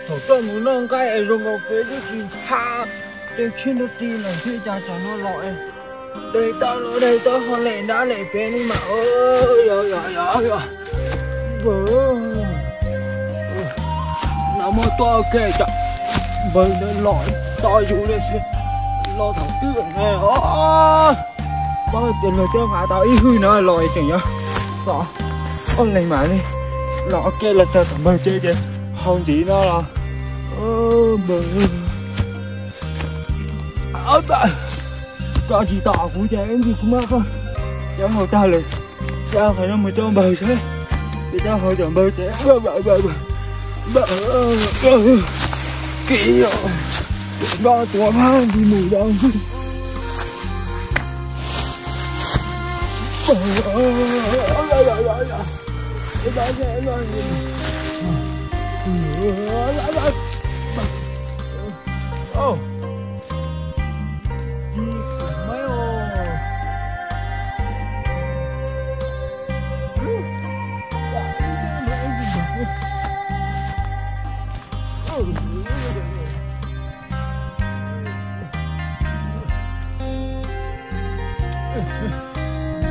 Thaum tuaj mus noj nqaij es zoo nkaus peb twb tsis ntshai, tej tshiab ntuj ti lawm thiab cas tsam no los es dai tau los dai tau ho lem nrab lem pem li mas. Yog yog yog yog, no muab tuaj ke tsam npawg ntawd los tos yus li si, los thaum twg ne os. Paub tias luag coj nqa tau ib hwj no los tseem yog tom ob leeg mam li los ke los txog tom npawg tsev ces haus ntxiv no los npawg. Koj tsis tom kuv ces ib ntsis kuv muab koj coj haus tag lawm, coj qhov no mus rau npawg seb, ces coj haus tom npawg ces, kiv, no tuav mas ntsis mus da.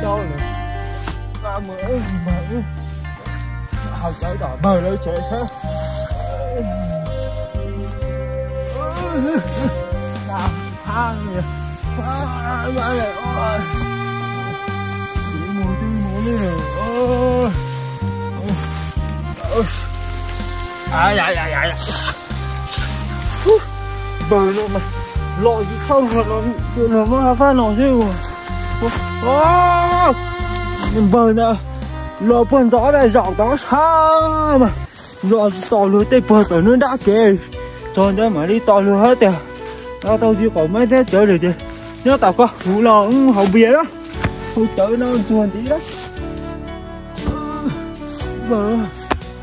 Tau lawm, mus, mus, haus cawv tom npawg lawv tsev seb. Mus twb mus li. Npawg no mas los tsis tau luag, luag muab fab no xwb. Npawg ntawd los puag ntxov zaum tov sab mas los tsis tos luag tej puag tom nruab nrab kev. Txog ntawd mam li tos luag hab tias no tau tsis qaum maib thiab cawv lawm ces nyob tom koj kuv los haus npias na, haus cawv no ntxuag ntiv na.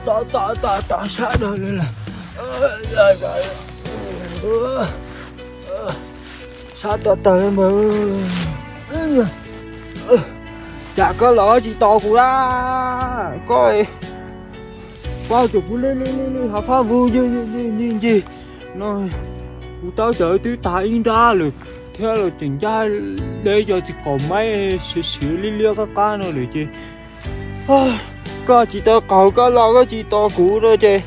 Tom tom tom sab dhau li lawm. Sab tawg tawg npawg. Cas koj los tsis tos kuv la? Koj paub tias kuv li li li li hov fab vug ncig ncig no, kuv taub cawv twb tag ib nrab lawm thiab los tseem ncaj deb cov txiv qaum maib siav siav liab liab qab qab no lawm ces koj tsis tau qaug koj los koj tsis tos kuv no ces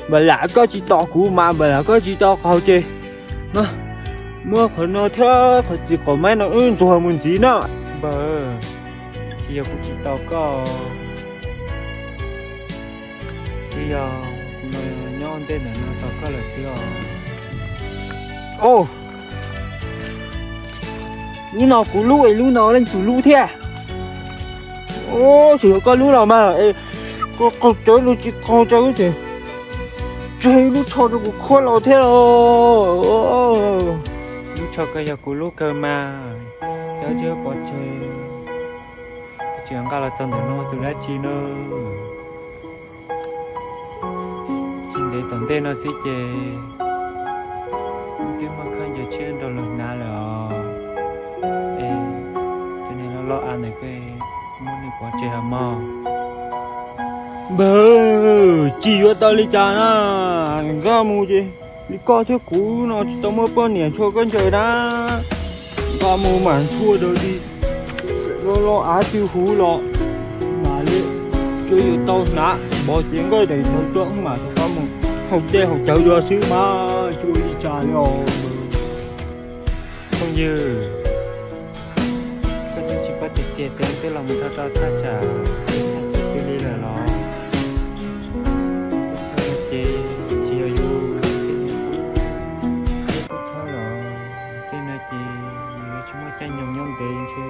npam lam koj tsis tos kuv mas npam lam koj tsis tau qaug ces muab qhov no thiab qhov txiv qaum maib no wb ntxuag mus ntxiv na npawg. Tsis yog kuv tsis tos koj, twb yog kuv nyob ntej ntawm no tos koj lawm xwb os. Lub no kuv lub es lub no leej twg lub thiab? Tsis yog koj lub los mas es koj qaug cawv los tsis qaug cawv ces tseg lub tsho rau kuv khuab los thiab los. Lub tsho koj yog kuv lub kawg mas, cov tsis pov tseg, tsis nqa los txog ntawm no tus dab tsi na. Tsis ntev tom ntej no xwb ces twb muaj khaub ncaws tshiab nrog luag hnav lawm os. Es cov niag loj loj av ntawm koj muab nws pov tseg los mog. Npawg, tsis yuav tau li cas na, nkag mus ces li koj thiab kuv no tsis tau muaj poj niam ntshua khaub ncaws na. Nkag mus mas ntshua rau li loj loj av twg huv los mas li, tsuav yus tau hnav npov cev nqaij daim ntawd tuaj mas rov qab mus haus dej haus cawv dua xwb mas tsis ua li cas li os. Phooj ywg, koj twb tsis paub tiag tiag tias twb los mus txog rau thaj tsam, thaj tsam twg li lawm los? Ces tsis yog yus tej niag kub, kub thawb los tej no ces yus yuav tsis muaj caij nyoog nyob ntev ntshe.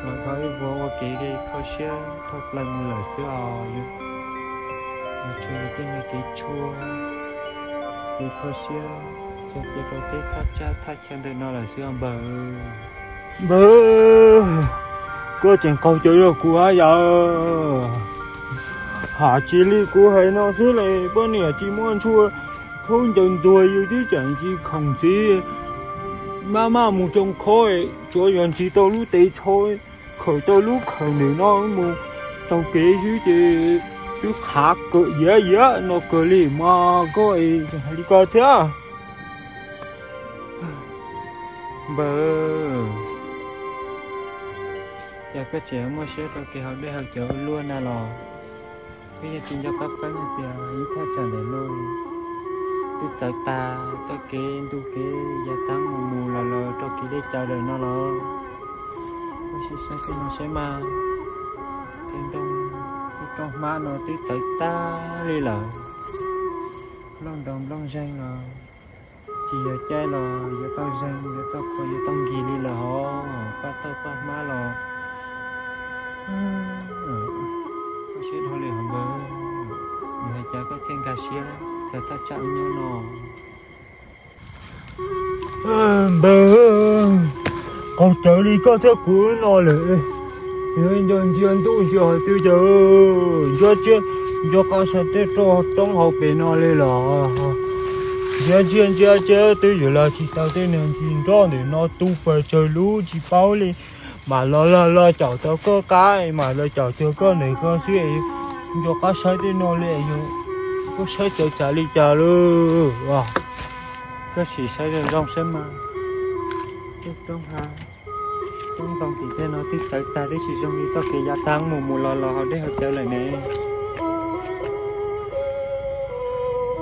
Los thov ib vuag ua kev kho siab dhau plaws mus lawm xwb os. Yus tsuas yog tej niag kev tshuaj, kev kho siab txog cia rau tej thaj tsam thaj chaw ntawm no lawm xwb os npawg. Npawg, koj tseem qaug cawv rau kuv hab yawm. Hais tsis li kuv hais no xwb li, poj niam tsis muaj ntshua, khaub ncaws ntxuag yus twb tseem tsis khoom ntxiv. Maj maj mus tsoo khob, tsuav yog ntxiv tau lub tes tsho, khawm tau lub khawm ntawm no mus Taug kev xwb ces twb qhav kawg iav iav no kawg li mas koj es hais li ko thiab. Npawg, cas koj tseem muaj siab rau kev haus dej haus cawv luaj na los? Twb yog tsis nco qab peeb hais tias ib thaj tsam ntawm no twb txawv tas txoj kev ntuj kev yav taab mus mus los los rau kev dej cawv lawm no los. Koj sim saib tej no saib mas, tej ntoo tej roob hmab no twb txawv tag li lawm. Nplooj ntoos nplooj zeeg los tsis yog caij los yuav tau zeeg, yuav tau qhuas, yuav tau nkig li lawm hos. Paj tauj paj hmab los koj siab dhau li hos npawg. Nws hais cas koj thiaj nkag siab txawv thaj tsam nyob no? Npawg, qaug cawv li koj thiab kuv no lawm. Nco ntsia ntuj ntsia hauv twb cawv, nco tsiab nco qab saib tej roj roob hauv pes no li los. Ntsia ntsia ntsia tsiab twb yuav los tsis tau tej niag ntsis nroj ntawm no tu pes tsawg lub tsis paub li. Mas los los los caum tau koj qab mas los caum tau koj ntawm koj xwb. Nco qab saib tej no li, koj saib txawv tsam li cas lawm. Koj sim saib zoo zoo saib mas, tej roob hav roob ntoo tim tej no twb txawv tag twb tsis zoo li txoj kev yav tag mus mus los los haus dej haus cawv lawm ne.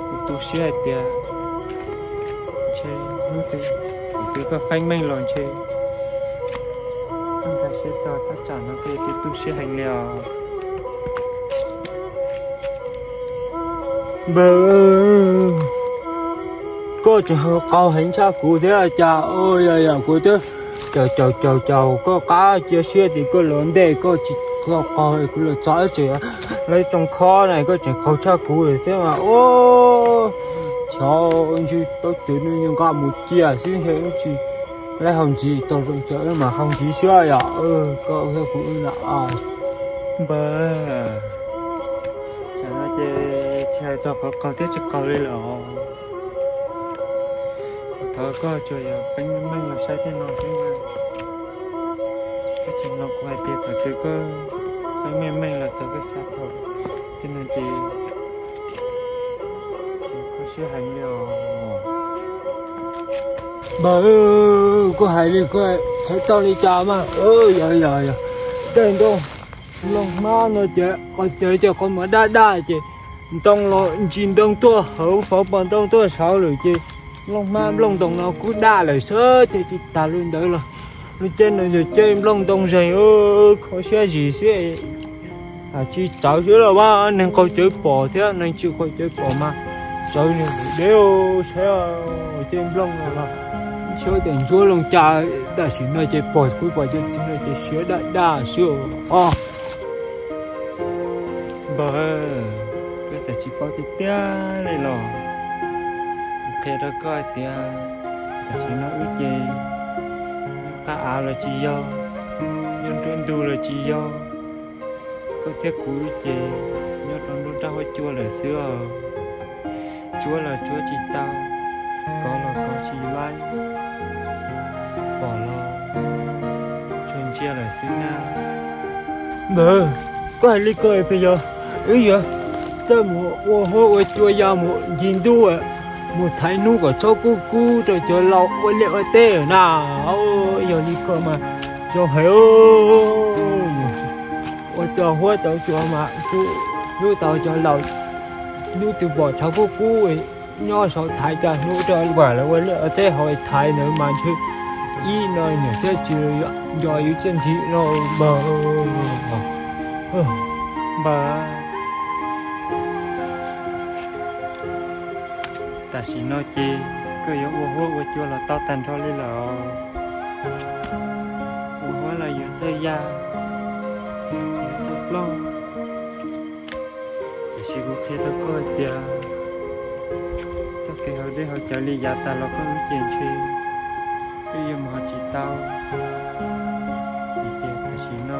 Kuv tu siab hais tias ntshe hnub twg kuv twb koj feeb meej los ntshe koj nkag siab txog thaj tsam no ces twb tu siab heev li os. Npawg, koj tseem qaug heev tshaj kuv thiab cas. Yog yog kuv twb caum caum caum caum koj qab cia siab tias koj los ntej koj tsis tau qaug kuv los txog ib tseem lawv rooj khob na koj tseem qaug tshaj kuv thiab mas. Xyov ntshe tau cwg nws nqa mus cia xwb ntshe tsis laib hau ntxiv tau zoo caw mas hau ntxiv xwb yom. Koj thiab kuv na. Npawg, tsam no ces tsis hais txog qhov qaug thiab tsis qaug li lawm os. Thov koj tsuas yog feeb meej los saib tej no xwb mas. Koj tsis mloog kuv hais tias thaum twg koj feeb meej meej los txog koj xav txog tej no ces koj siab heev li os. Npawg, koj hais li koj txhais txoj li cas mas. Yog yog yog, tej ntoo nplooj hmab no ces qhov cawv ces qhov mas daj daj ces ntoo los ntsis ntoo tuaj hauv, fov pos ntoo tuaj saud lawm ces nplooj hmab nplooj ntoos no kuj daj lawm xwb. Ces tsis tas li ntawd los lub caij no yog caij nplooj ntoo zeeg, kho siab zis xwb. Tsis txawv xwb los mas neeg qaug cawv pom thiab neeg tsis qaug cawv pom mas txawv nws deb saib caij nplooj no los xyov tias ntsuab loo cas, tam sim no ces pom kuv pom cov txiv no ces siab daj daj xwb os. Npawg, koj txawm tsis paub tiag tiag li los kuv qhia rau koj hais tias tam sim no wb ces nyob qab av los tsis yog, nyob nruab ntug los tsis yog, koj thiab kuv wb ces nyob rau nruab nrab huab cua lawm xwb os. Tsuab los tsuab tsis tau, kov los kov tsis laib, pom los tsuas ntsia lawm xwb na. Npawg, koj hais li ko pes yog wb yuav txawj mus ua huab ua cua ya mus ncig ntuj, mus thaiv hnub kom txhob kub kub rau cov laus ua liaj ua teb na. Yog li ko mas zoo heev, ua tau huab tau cua mas hlub tau cov laus, hnub twg pom txhob kub kub nyob saum thaiv cov hnub rau vam lawv ua liaj ua teb hauv thaiv ntawd mas ntshe ib no niam thiab txiv nco yus thiaj ntxiv no. Npawg, npawg, tam sim no ces koj yuav ua huab ua cua los tau tag nrho li lawm. Ua huab los yuav txawj ya, yuav txawj plooj. Tiam sis kuv qhia rau koj hais tias txoj kev haus dej haus cawv li yav tas los koj lub cev ntshe twb yuav mus ho tsis tau. Vim tias tam sim no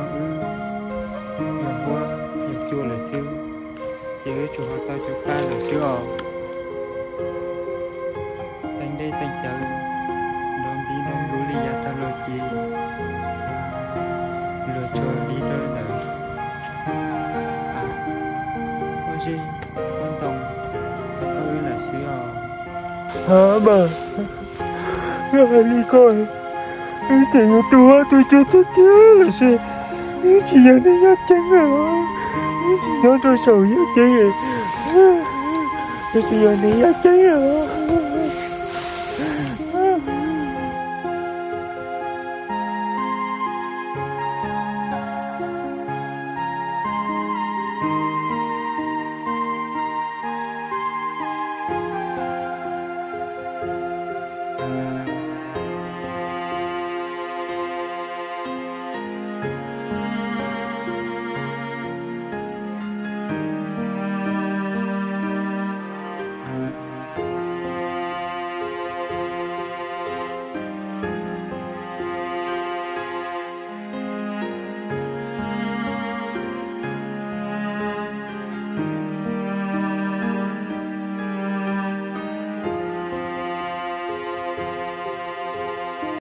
wb yog huab yog cua lawm xwb, ces wb tsuas ho tau cov paj lawm xwb os. Teeb dej teeb cawv nrov ntiv nrov npluv li yav tas los ces luag tsuas viv rau ntawm Mas, koj hais li ko, wb tseem yuav tu huab tu cua tiag tiag los sis, wb tsis yog neeg yaj ceeb os, wb tsis nyob rau saum yaj ceeb, wb tsis yog neeg yaj ceeb os.